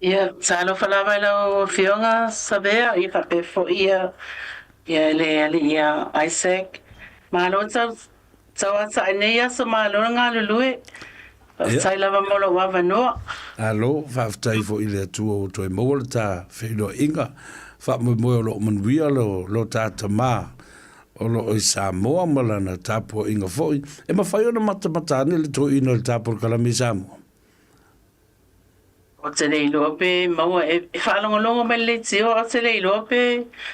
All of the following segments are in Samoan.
Ia, talofa lava i lau Afioga Savea, ia faapea foi ia ia le alii ia Isaac. Malo tau tauatai nei aso, malo le galulue. Faafetai lava mo lou avanoa. Malo, faafetai foi i le Atua ua toe maua le ta feiloaiga. Faamoemoe o lo o manuia lo, lo ta tamā o lo o i Samoa ma lana tapuaiga foi. E mafai ona matamata ane le toeaina o le ta polokalame i Samoa? Ou te le iloa pe maua e faalogologo mai le leitio, ae ou te le iloa pe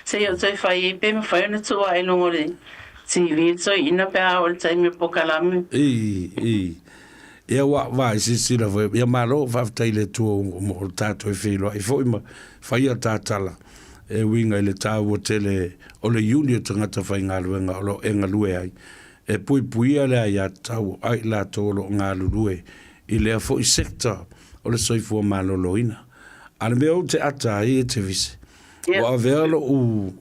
se i ou toe fai ai pe mafai ona tuu ae i luga o le TV le toeaina pe a oo i le taimi o le polokalame. I, i. Ia ua vaai silasila foi. Ia malo, faafetai i le Atua mo le tatou e feiloai foi ma fai a ta tala e uiga i le taua tele o le iuni o tagata faigaluega o lo o e galue ai e puipuia le aiatatau a i latou o lo o galulue i lea foi sector o le soifua maloloina. A le mea ou te ata ai e Tevise, ua avea lo'u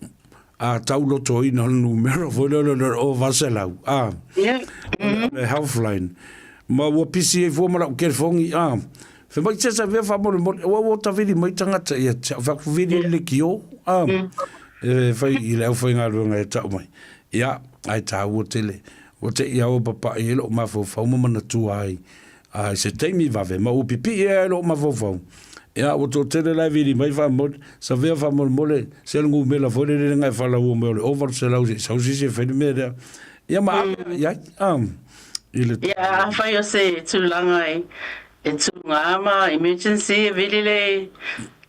a taulotoina o le numera foi lea o le 0800 a o le healthline ma ua pisi ai fua ma la'u kelefogi a fai mai se savea faamolemole ua ua tavili mai tagata ia te au fai atu vili le leitio a e fai i le aufaigaluega e ta'u mai ia ae taua tele Ua te i aua papaʻi ai loʻu mafaufau ma manatua ai a i se taimi vave ma ua pipii ai loʻu mafaufau. Ia, ua toatele la e vili mai faamole, savea faamolemole, se le numera foi lele na e faalaua mai o le 0800 se i sau se isi e fai le mea lea. Ia ma ave i ai, a, i le. Ia, afai o se tulaga e tūgā ma emergency e vili le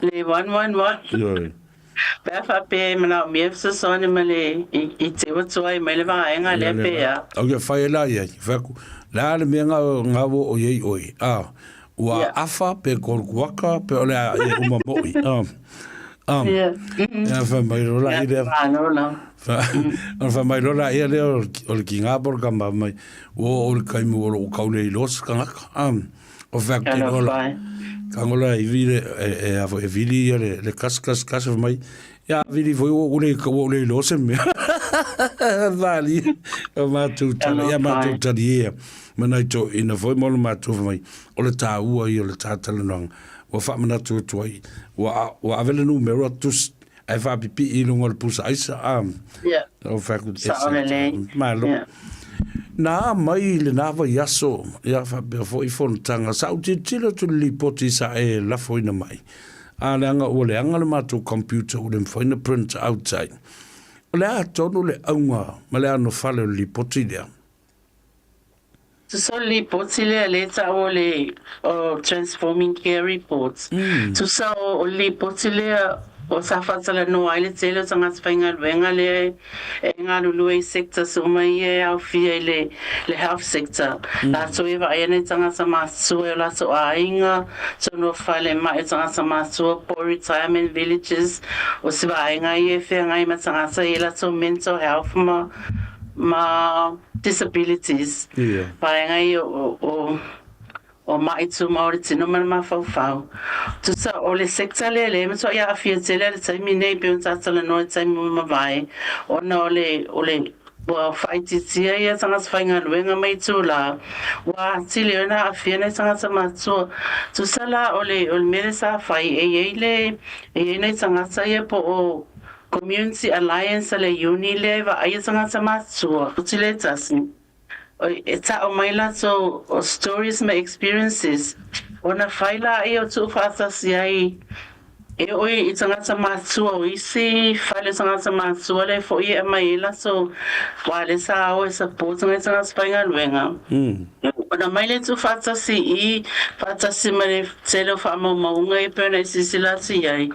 111. Ioe. Pe a faapea e manaomia e fesoasoani ma le i teu atu ai mai le vaega lea pe a. Au ia fai e la i ai, fai atu, le a le mea nga nga ua o i ai oe, a, ua afa pe kolukuaka pe o le a e uma moi, a, a, ia fai mai loa la i lea, ona fai mai loa la ia lea o le kinga po o le kama mai, ua oo i le taimi ua lou tau le iloa se tagata, a. O fai atu loa la, tago la e vili, e a foi, e vili ia le, le kas, kas, kas, fai mai, ia vili foi ua ou le, ua ou le iloa se mea. Vali, o matou tala, ia matou tali ia, ma nai toeaiina foi ma le matou fai mai, o le taua ia o le ta talanoaga, ua faamanatu atu ai, ua, ua ave le numera tusi, ae faapipii i luga o le pusa aisa, a. Yeah. O fai atu, Sao lelei. Malo. Yeah. Nā mai lenā vaiaso, ia faapea foi fonotaga, sa ou tilotilo atu i le lipoti sa e lafoina mai, a leaga ua leaga le matou computer ua le mafai ona print out ai. O le a tonu le auga ma le anofale o le lipoti lea? Tusa o le lipoti lea lea e ta'u o le Transforming Care Report, tusa o le lipoti lea o sa faatalanoa ai le tele o tagata faigaluega lea e galulue i sectors uma ia e aofia i le health sector, latou e vaai ana i tagata matutua i o latou aiga, tonu o falemai o tagata matutua po o retirement villages, o se vaega ia e feagai ma tagata i latou mental health ma ma disabilities, vaega ia o o maʻi tumau o le tino ma le mafaufau. Tusa o le sector lea lea e matuai aafia tele i le taimi nei pei ona ta talanoa i le taimi ua mavae ona o le o le ua faaitiitia ia tagata faigaluega mai itulā ua atili ai ona aafia nai tagata matutua. Tusa la o le o le mea lea sa fai e i ai le e i ai nai tagata ia po o Community Alliance a le Iuni lea e vaaia tagata matutua, o le tasi, e tao mai latou stories ma experiences ona fai laia o tuufaatasi ai e oo i tagata matutua o isi fale o tagata matutua lea foi e aumai ai latou aua lea sa o e support nai tagata faigaluega. Ona mai lea tuufaatasi i faatasi ma le tele o faamaumauga ia pei ona e silasila atu i ai,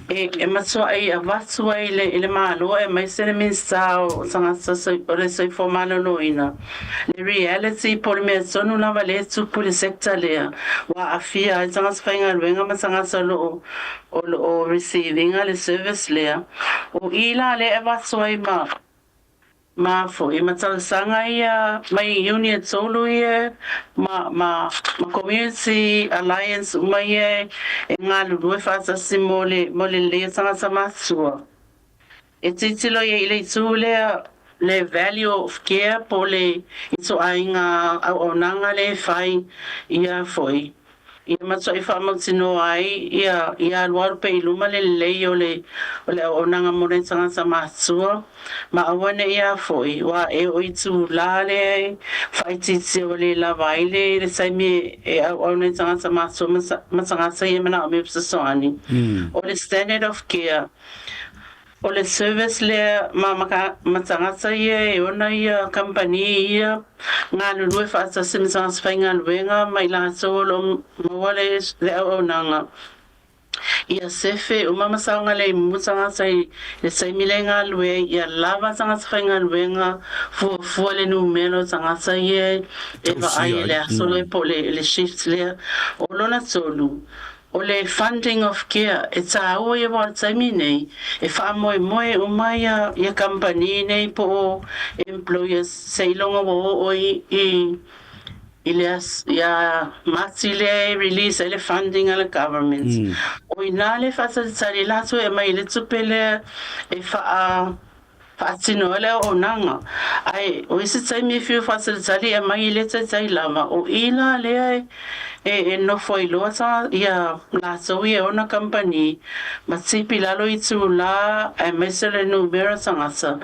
e matuai avatu ai i le Malo aemaise le Minisita o Tagata o le Soifua Maloloina le reality po o le mea tonu lava lea e tupu i le sector lea ua aafia ai tagata faigaluega ma tagata o lo o receive ina le service lea. O i la lea e avatu ai ma Ma foi ma talosaga ia mai Iuni e tolu ia ma ma ma Community Alliance uma ia e galulue faatasi mo le mo le lelei o tagata matutua. E tilotilo ia i le itu lea le value of care po o le ituaiga auaunaga lea e fai ia foi. Ia matuai faamautinoa ai ia ia alualu pea i luma le lelei o le o le auaunaga mo nai tagata matutua, ma aua ne i a foi ua e o itulā lea e faaitiitia ua le lava ai le le taimi e auau nai tagata matutua ma ma tagata ia e manaomia fesoasoani. O le standard of care, O le service lea ma ma tagata ia e ona ia kamupani ia galulue faatasi ma tagata faigaluega ma i latou o lo o maua le le auaunaga. Ia sefe uma ma saogalemu tagata i le taimi le galulue ai, ia lava tagata faigaluega fuafua le numera o tagata ia e vaai Tausia i le ai. aso lea po o le le shift lea. O lona tolu, O le funding of care, e tāua ia wā taimi nei, e whaamoemoe uma ia, ia kamupani nei po o employers seiloga ua oo i, i, i le as, ia Mati lea e release ai le funding a le government. O inā le whaatalitali latou e aumai i le tupe lea e whaa, Faatino ai le auaunaga. Ae o isi taimi e fiu faatalitali e aumai i le taitai lava, o i la lea e e nofo ai loa ta ia latou ia e ona kamupani ma tipi lalo i itulā aemaise le numera tagata.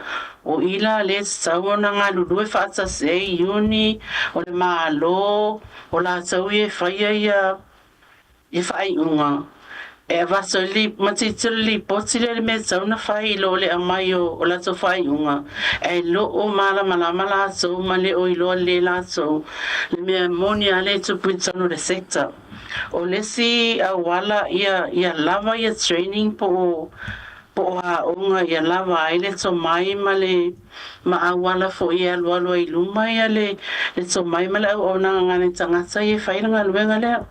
O i la lea e tatau ona galulue faatasi ai i Iuni, o le Malo, o latou ia e faia ia I faaiuga, e avatu ai le ma tilotilo le lipoti lea i le mea e tatau ona fai i lo le aumai o latou faaiuga, ae le o malamalama latou ma le o iloa lelei latou le mea moni a lea e tupu i totonu o le sector. O le isi auala ia ia lava ia training po o po o aoga ia lava ai le tomai ma le ma auala foi e alualu ai i luma ia le le tomai ma le auaunaga a nai tagata ia e fai le galuega lea.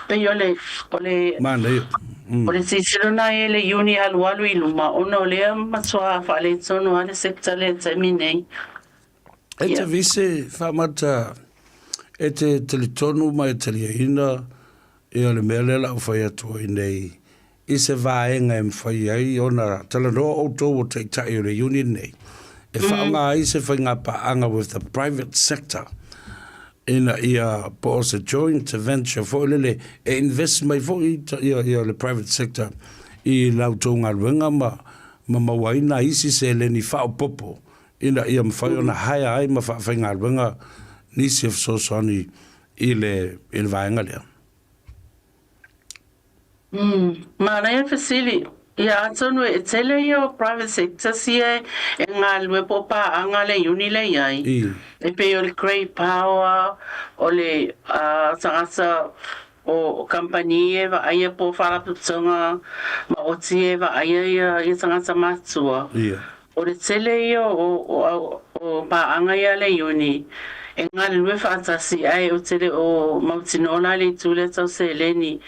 Pei o le, o le, Manaia. o le tilotilo lena i le Iuni alualu i luma ona o lea matua faaletonu lava le sector lea i le taimi nei. E te vise faamata e te talitonu ma e taliaina ia le mea lea la u fai atu ai nei i se vaega e mafai ai ona talanoa outou o taitai o le union nei e faaaoga ai se faigapaaga with the private sector ina ia po o se joint venture foi lele e invest mai foi ia, ia le private sector i la outou galuega ma ma maua ai nai isi seleni faaopoopo ina ia mafai ona hire ai ma faafaigaluega nisi e fesoasoani i le i le vaega lea. Manaia le fesili. Ia atonu e tele ia o private sectors ia e galulue po o paaga le iuni lea i ai. E pei o le Grey Power, o le tagata o kamupani e vaaia po o faalapotopotoga maoti e vaaia ia tagata matutua. O le tele ia o paaga ia a le Iuni e galulue faatasi ae ou te le o mautinoa la le itu lea tau seleni.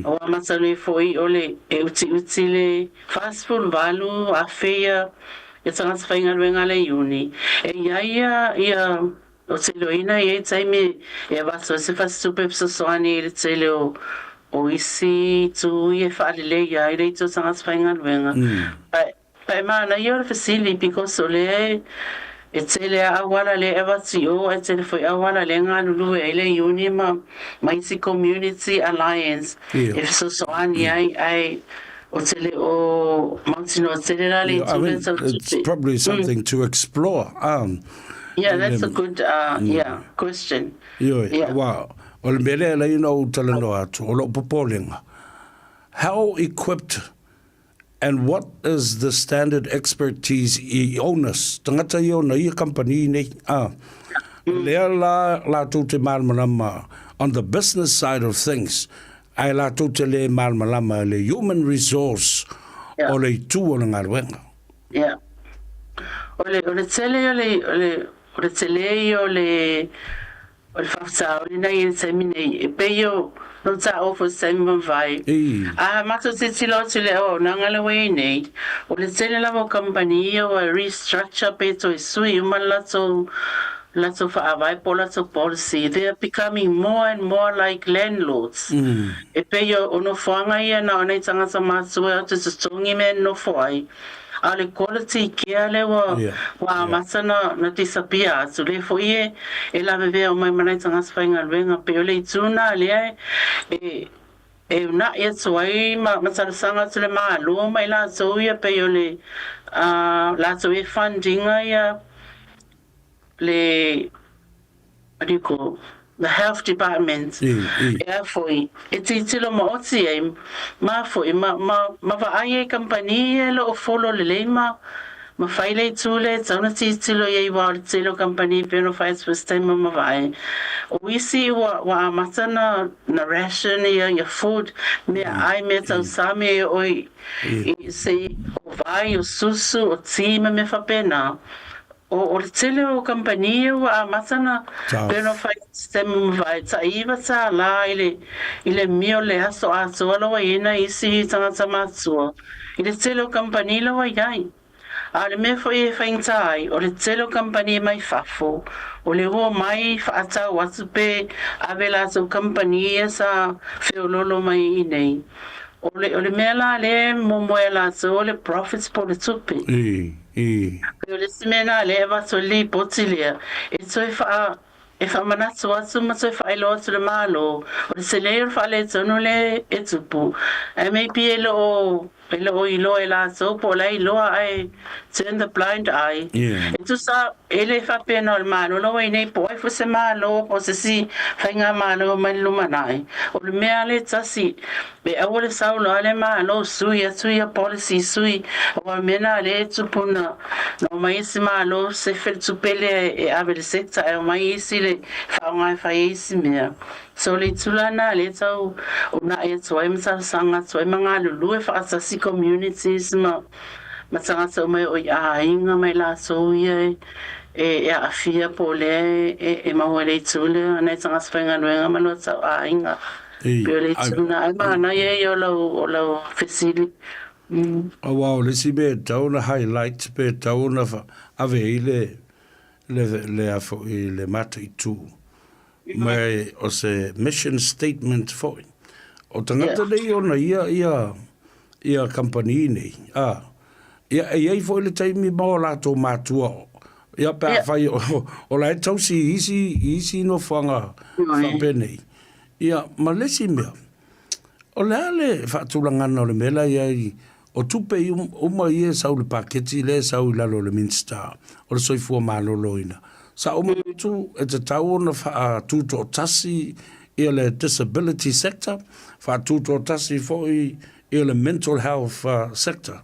Aua masalui foi o le e utiuti le 48 afe ia ia tagata faigaluega a le Iuni. E i ai ia ia ou te iloaina e i ai taimi e avatu ai se fasitupe fesoasoani i le tele o isi itu ia e faaleleia ai le itu o tagata faigaluega. Ae manaia o le fesili because o lea e tele a auala lea e avatu i o ae tele foi auala lea e galulue ai le Iuni ma ma isi community alliance e fesoasoani ai ae o te le o mautinoa tele la le itu lea tau tupe. It's probably something to explore. Yeah, that's a good yeah, question. Ioe, aua o le mea lea e ala ai ona ou talanoa atu, o lou popolega, how equipped And what is the standard expertise i owners, tagata ia ona ia kamupani nei, a, lea la latou te malamalama on the business side of things, ae latou te le malamalama i le human resource o le itu o le galuega. Yeah. O le, o le tele o le, o le, o le tele ia o le, O le faafitauli nei i le taimi nei, e pei o no taua foi se taimi mavae. A matou tilotilo atu i le auaunaga lea ua i ai nei, o le tele lava o kamupani ia ua restructure pe toe sui uma le latou latou faavae po o latou policy. They are becoming more and more like landlords. E pei o nofoaga ia na o nai tagata matutua e o atu e totogi mea e nonofo ai. A o le quality care lea ua ua amata na na disappear atu lea foi e e lavevea uma ai ma nai tagata faigaluega. Pei o le itu lena lea e e uunai atu ai ma ma talosaga atu le Malo ma i latou ia pei o le latou ia e fund ina ia le what do you call the health department ea foi e tilotilo maoti ai ma foi ma ma ma vaai ai kamupani ia e lo o follow lelei ma ma fai le itu lea e tatau ona tilotilo i ai aua o le tele o kamupani e pei ona fai atu foi i se taimi ua mavae. O isi ua ua amata na na ration ia ia food meaai mea tausami e oo i i se o vai o susu o ti ma mea faapena. O, o le tele o kamupani ia ua amata na pei ona fai atu se taimi ua mavae, tai $9 i le, i le meal le aso atoa la ua i ai nai isi tagata matutua. I le tele o kamupani la ua i ai. A o le mea foi e faigata ai, o le tele o kamupani mai fafo, o le ua omai faatau atu pe ave latou kamupani ia sa feololo mai i inei. O le, o le mea la lea e momoe a latou o le profits po o le tupe. I, i. Pei o le isi mea lena lea e avatu ai le lipoti lea, e toe faa, e faamanatu atu ma toe faailoa atu i le Malo, o le tele o le faaletonu lea e tupu, ae maybe e le o, e le o iloa e latou po o la e iloa ae turn the blind eye. Yeah. E tusa, e le faapena o le Malo la ua i nei po o ai foi se Malo po o se isi faigamalo mai le lumanai. O le mea lea e tasi, e aua le sau loa le Malo sui atu ia policy sui, aua o le mea lena lea e tupu na na omai isi Malo sefe le tupe lea e ave i le sector ae omai isi le faaaoga e fai ai isi mea. So le itula lena lea e tau uunai atu ai ma talosaga atu ai ma galulue faatasi communities ma ma tagata uma e oo i aiga ma i latou ia e e aafia po o lea e e maua i le itu lea nai tagata faigaluega ma lua tau aiga. Ei, Pei o le ai, itu lena ai manaia ia o lau o lau fesili. Mm. Aua o le isi mea e tatau ona highlight pe tatau ona ave ai le le le a foi le mataitu ma o se mission statement foi. O tagata nei ona ia ia ia kamupani nei, a, ia e i ai foi le taimi ma o latou matua ia pe afai o, o la e tausi i isi i isi nofoaga faapenei. Ia ma le isi mea, o le a le faatulagaga o le mea la e i ai o tupe uma ia e sau i le paketi lea e sau i lalo o le Minista o le Soifua Maloloina, sa ou manatu e tatau ona faatutoatasi ia le disability sector, faatutoatasi foi ia le mental health sector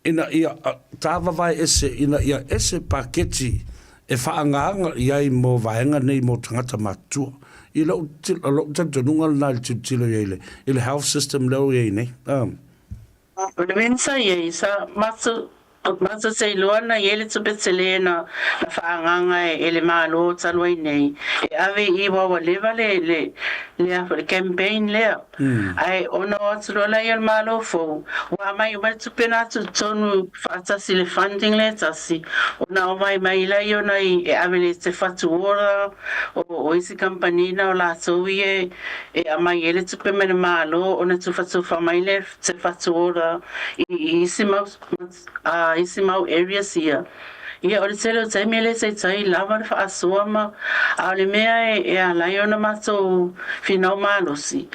ina ia tāvavae ese, ina ia ese paketi e faaagaaga i ai mo vaega nei mo tagata matutua. I lou, lou talitonuga lena i le tilotilo i ai i le health system lea ua i ai nei. O le mea sa i ai, sa matou, matou te iloa na i ai le tupe tele na, na faaagaaga e le Malo talu ai nei, e ave i aua ua leva le, le, le a foi, le campaign lea. Ae ona o atu loa lea o le Malo fou, ua aumai uma le tupe na atu i totonu faatasi i le funding lea e tasi, ona aumai mai lea ona i e ave i le Te Whatu Ora, o, o isi kamupani na o latou ia e aumai ai le tupe mai le Malo ona tufatufa mai lea Te Whatu Ora i, i isi mau, a isi mau areas ia. Ia, o le tele o taimi e le taitai lava le faasoa ma, a o le mea e, e ala ai ona matou finau malosi,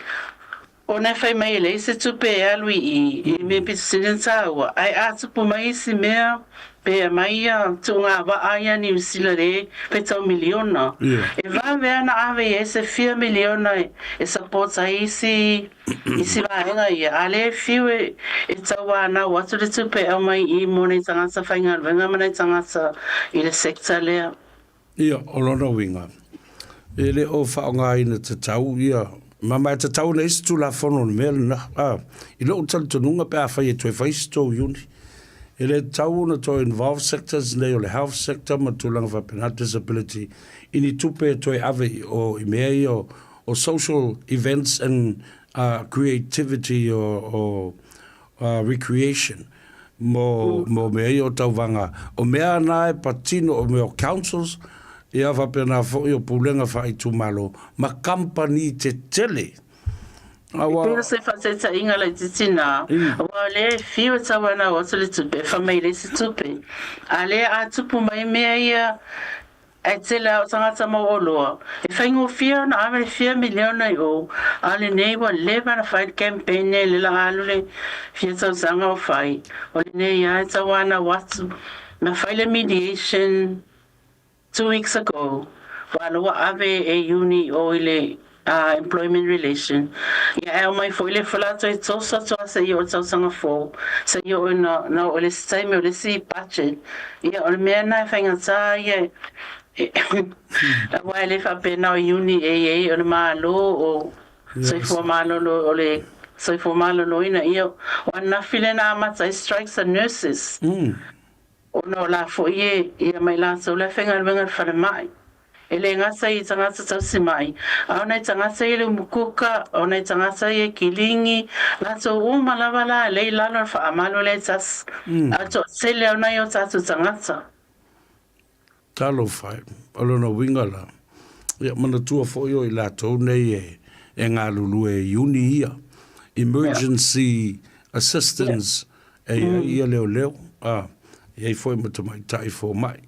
ona e fai mai e leai se tupe e alu i i, i mea pito sili ona taua, ae a tupu mai isi mea, pe aumai ia tuugavaa ia Niu Sila le petau miliona, e vave lava ona ave i ai se fia miliona e, e support ai isi Isi vaega ia, a lea e whiu e, e tauānau atu le tupe e aumai i mō nei tagata faigaluega ma nei tagata i le sector lea. Ia, o lona uiga, e le o faaaogaina tatau ia, ma ma e tatau ona i ai se Tulafono o le mea lena. A, i lou talitonuga pe afai e toe fai se tou iuni, e le tatau ona toe involve sectors nei o le health sector ma tulaga faapena, disability, i ni tupe e toe ave i o i mea ia o o social events and creativity o recreation mo mo mea ia o tauvaga. O mea na e patino o mea o councils ia faapena foi o pulega faaitumalo ma kamupani tetele. Aua. E pei o se faataitaiga laitiiti na, aua o lea e fiu e tau ana o atu le tupe e fai mai le isi tupe. A lea a tupu mai mea ia ae tele lava o tagata mauoloa, e faigofie ona ave le fia miliona i o, a o lenei ua leva ona fai le campaign nei le la alu le fia tausaga o fai, o lenei lava e tau anau atu ma fai le mediation 2 weeks ago, ua ua ave e Iuni o i le employment relation. Ia e aumai foi le falato e toso atu a seia o le tausaga fou, seia o na o le isi taimi o le isi budget. Ia o le mea na e faigata ia aua e le faapena o Iuni e i ai o le Malo o soifua malolo o le soifua maloloina. Ia o ananafi lea na amata ai strikes a nurses. Ona o la foi e ia mai latou le faigaluega i le falemai. E le gata i tagata tausi mai, a o nai tagata ia i le umukuka, o nai tagata ia i kiligi, latou uma lava la e lei lalo o le faamalu lea e tasi. A toatele o nai o tatou tagata. Talofa e, o lona uiga la, ia manatua foi o i latou nei e galulue i uni ia, emergency assistance e i ai ia leoleo, a, e i ai foi ma tamaitai fomai,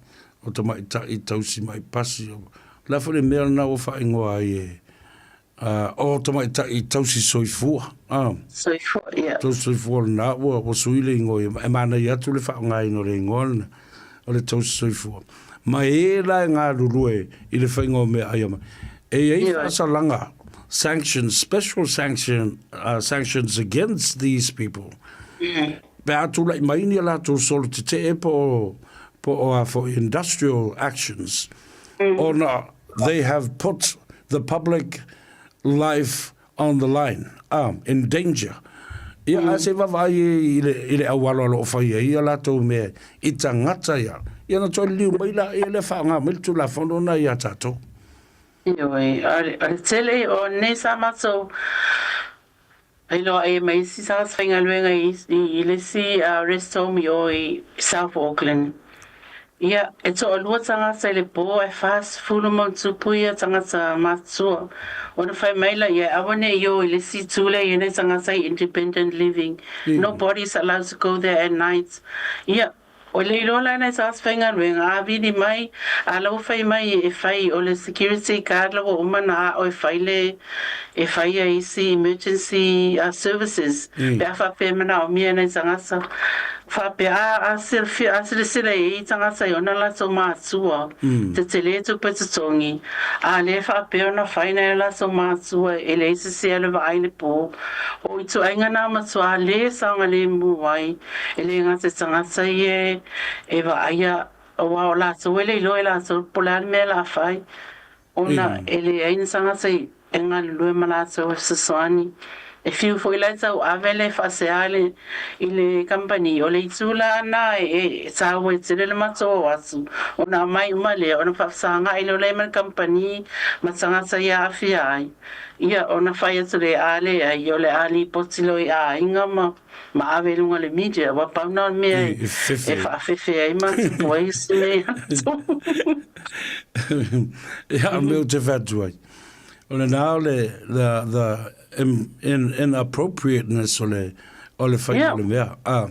o tamaitai tausi mai pasi, o le a foi le mea lena ua faaigoa ai e, o tamaitai tausi soifua, a. Soifua, ia. Tausi soifua lena ua sui le igoa ia, e manaia atu le faaaogaina o le igoa lena o le tausi soifua. Ma e la e galulue i le faiga o meaai a e i ai faasalaga, sanctions, special sanctions against these people. Pe a tulai mai ni a latou solo tetee po o a foi industrial actions, ona they have put the public life on the line, in danger. Ia, a se vaavaai i le auala o lo o fai ai ia latou mea i tagata ia, ia na toe liliu mai la ia lea faaaoga mai le Tulafono na ia tatou. Ioe, o le tele o nei sa matou iloa e mai isi tagata faigaluega i le isi rest home i o i South Auckland. Ia, e toalua tagata i le po e 40+ ia tagata matua. Ona fai mai la ia aua ne i o i le isi itu lea i nei tagata i independent living. Nobody is allowed to go there at night. Ia, o le iloa la nai tagata faigaluega, a vili mai, a lau fai mai e fai o le security guard la ua uma na ao e fai le e fai ai isi emergency services. Pe a faapea manaomia e nai tagata. Faapea a silafia a silasila i ai tagata i ona latou matua, te tele tupe totogi, a le faapea ona fai nai o latou matua e leai se isi e alu e vaai le po. O ituaiga na matua le saogalemu ai e le gata i tagata ia e vaaia aua o latou e le iloa e latou po o le a le mea o le a fai ona e leai ni tagata e galulue ma latou e fesoasoani. E fiu foi la e tauave le faasea i le kamupani o le itu la na e taua e tele le matou o atu ona aumai uma lea ona faafesagai lea o la ma le kamupani ma tagata ia aafia ai. Ia ona fai atu lea a leai o le a lipoti loa i aiga ma ave i luga o le media ua pau na o le mea E e fefe. Faafefe ai ma tupu ai isi mea ia latou. Ia, mea ou te fai atu ai. O le na o le the inappropriateness o le faiga o le mea. A,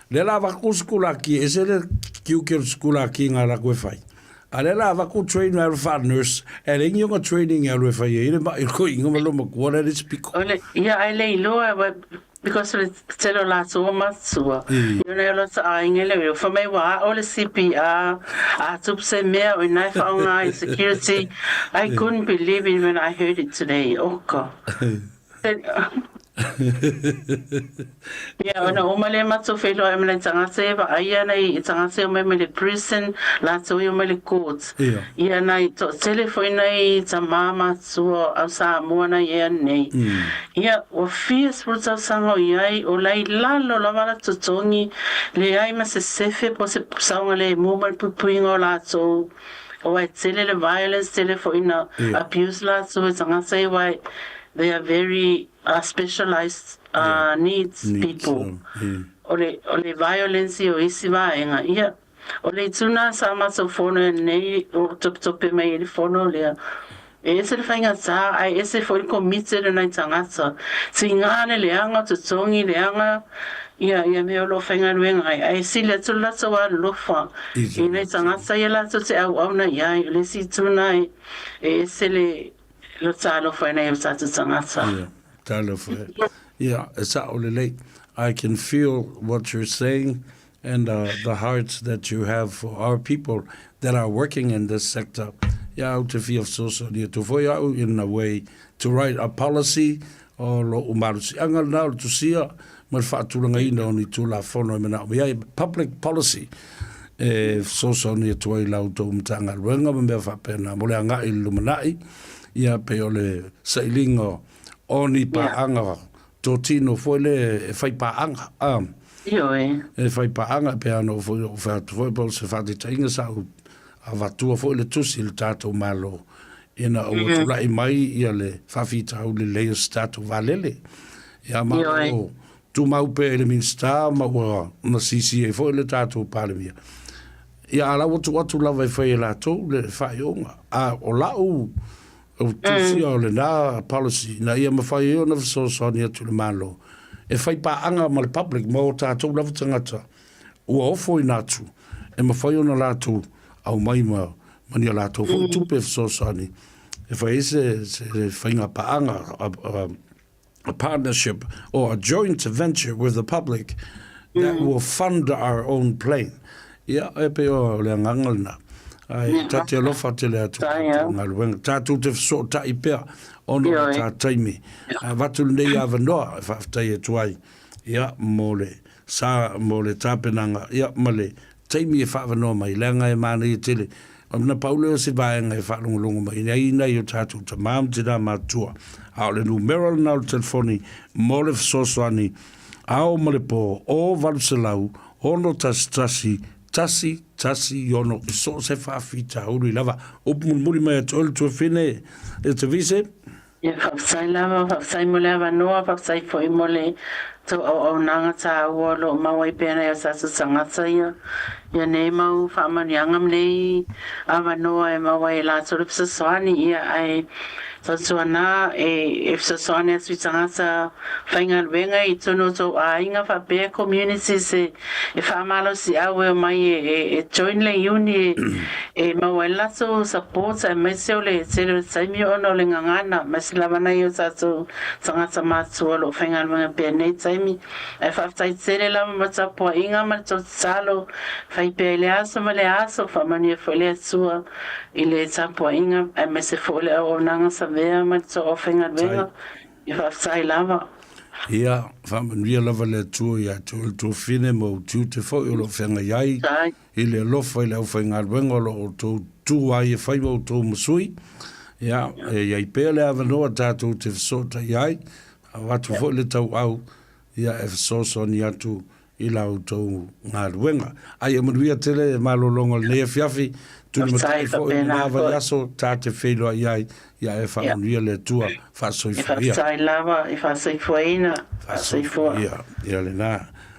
lea la avatu sikulaki, e ese le tiute o le sikulaki ngā latou e fai. A lea la avatu train alu faa-nurse, e leai ni ona training e alu e fai ai le mai o le ma loma matua le isi piko. O le ia ai le iloa because o le tele o latou o matua. Ia na o lota aiga le fa mai ua ao le CPR a tupu se mea o ina e faaaoga i security. I couldn't believe it when I heard it today. Oh God. Ia, ona uma lea matou feiloai ma nai tagata ia vaaia nai tagata ia omai mai le prison, latou ia omai le court. Ia nai toatele foi nai tamā matua au Samoa nai ea nei. Ia, ua fia 10 tausaga o i ai, o lai lalo lava la totogi, leai ma se sefe po o se saogalemu ma le puipuiga o latou. Aua e tele le violence, tele foi na abuse latou e tagata ia aua they are very specialized needs Needs, people. O le violence o isi vaega. Ia, o le itu na sa matou fono nei o topetope mai i le fono lea. E ese le faigata ae ese foi le committed o nai tagata. Tiga le leaga o totogi, leaga ia ia mea o lo o faigaluega ai, ae sili atu le latou alolofa i nai tagata ia latou te auauna i ai. O le isi itu lena e ese le lota alofa i nai o tatou tagata. Ia, talofa e. Ia, e sao lelei. I can feel what you're saying and the hearts that you have for our people that are working in this sector. Ia, ou te fia fesoasoani atu foi au in a way to write a policy o lo'u malosi'aga lenā o le tusia ma le fa'atulagaina o ni Tulafono e manaomia ai public policy e fesoasoani atu ai i la outou Matagaluega ma mea faapena mo le aga'i i le lumana'i, ia pei o le sailiga o ni paaga totino foi lea e fai paaga, a. Ioe. E fai paaga e pei ona ou foi ou fai atu foi po o se faataitaiga sa ou avatua foi le tusi i le tatou Malo ina ua tulai mai ia le faafitauli lelei o se tatou vaalele. Ia ma o tumau pea i le Minisita ma ua na sisi ai foi le tatou Palemia. Ia a la ua tuu atu lava e fai e latou le faaiuga. A o la'u o tusia o lena policy ina ia mafai ai ona fesoasoani atu i le Malo e fai paaga ma le public ma o tatou lava tagata ua ofoina atu e mafai ona latou aumai ma ma ni a latou foi tupe e fesoasoani e fai ai se se faiga paaga a partnership or a joint venture with the public that will fund our own plane. Ia, e pei o le agaga lena. Ai, ta te alofa tele atu ki tō galuega. Tātou te fesootai pea ona o tā taimi. Avatu lenei avanoa e faafetai atu ai, ia, mō le sa, mō le tapenaga, ia, ma le taimi e faaavanoa mai, leaga e manaia tele. Ona pau lea o se vaega e faalogologo mai ai nai o tātou tamā ma tinā matutua. A o le numera lena o le telefoni mo le fesoasoani ao ma le pō, o 800 611 116 i so o se faafitauli lava. Upu mulimuli mai atu oe le tuafine e te vise. Ia, faafetai lava, faafetai mo le avanoa, faafetai foi mo le tou auaunaga taua o lo o maua ai pea nai o tatou tagata ia, ia nei mau faamanuiaga ma nei avanoa e maua ai e latou le fesoasoani, ia ae tautuana e fesoasoani atu i tagata faigaluega i totonu o tou aiga faapea communities e e faamalosiau e omai e join le uni e maua ai le latou support aemaise o le tele o le taimi ona o le gagana aemaise lava nai o tatou tagata matutua o lo o faigaluega pea i lenei taimi. Ae faafetai tele lava mo le tapuaiga ma le tou tatalo fai pea i le aso ma le aso, faamanuia foi le Atua i le tapuaiga aemaise foi o le auaunaga savea ma le tou aufaigaluega. Ia faafetai lava. Ia, faamanuia lava le Atua ia te oe le tuafine ma ou tiute foi o lo o feagai ai i le alofa i le aufaigaluega o lo o outou tu ai e fai ma outou ma sui. Ia, e i ai pea le avanoa tatou te fesootai ai, avatu foi le tauau ia e fesoasoani atu i la outou galuega. Ai e manuia tele malologa o lenei afiafi, tulimatai foi i lena vaiaso ta te feiloai ai, ia e faamanuia le Atua, faasoifua ia. E faafetai lava i faasoifuaina, faasoifua. Ia lena.